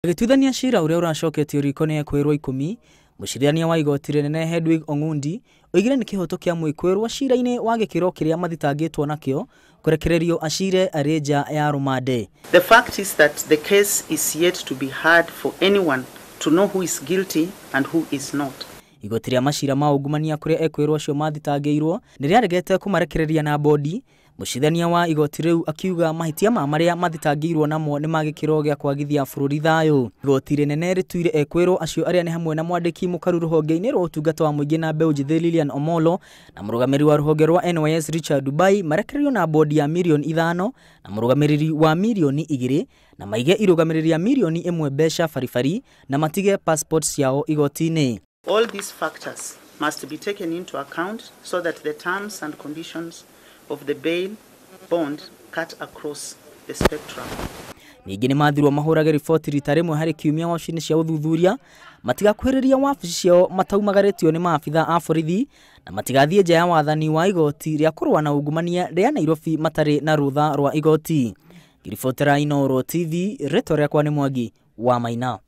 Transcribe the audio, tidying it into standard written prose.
Agĩtuithania ciira ũrĩa ũracoketio riko nĩ ekwĩrwo 10, mũcirithania wa igoti rĩnene Hedwig Ong'undi oigire nĩ kĩhoto kĩa mwĩkwĩrwo ciira-inĩ wa gĩkĩro kĩrĩa mathitangĩtwo nakĩo kũrekererio acire arĩ nja ya rũmande. The fact is that the case is yet to be heard for anyone to know who is guilty and who is not. Igoti rĩa macira ma ungumania kũrĩa ekwĩrwo acio mathitangĩirwo nĩ rĩaregete kũmarekereria na bodi. Mũcirithania wa igoti rĩu akiuga mahĩtia ma marĩa mathitangĩirwo namo nĩ ma gĩkĩro gĩa kwagithia bũrũri thayũ. Igoti rĩnene rĩtuire ekwĩrwo acio arĩa nĩ hamwe na mwandĩki mũkaru rũhonge-inĩ rwa ũtungata wa mũingĩ na mbeũ njĩthĩ Lilian Omolo na mũrũgamĩrĩri wa rũhonge rwa NYS Richard Dubai marekererio na bodi ya mirioni 5 na mũrũgamĩrĩri wa mirioni 2 na maige irũgamĩrĩri rĩa mirioni 1 mbeca baribari na matige passport ciao igoti-inĩ. All these factors must be taken into account so that the terms and conditions of the bail bond cut across the spectrum. Ningĩ nĩ mathirwo mahũrage riboti rita rĩmwe harĩ kiumia wabici-inĩ cia ũthuthuria, matigakuhĩrĩria wabici ciao mataumagarĩtio nĩ maabitha a borithi na matigathiĩ nja ya wathani wa igoti rĩa kũrũa na ungumania rĩa Nairobi matarĩ na rũtha rwa igoti. Ngĩribotera Inooro TV, rĩtwa rĩakwa nĩ Mwangi wa Maina.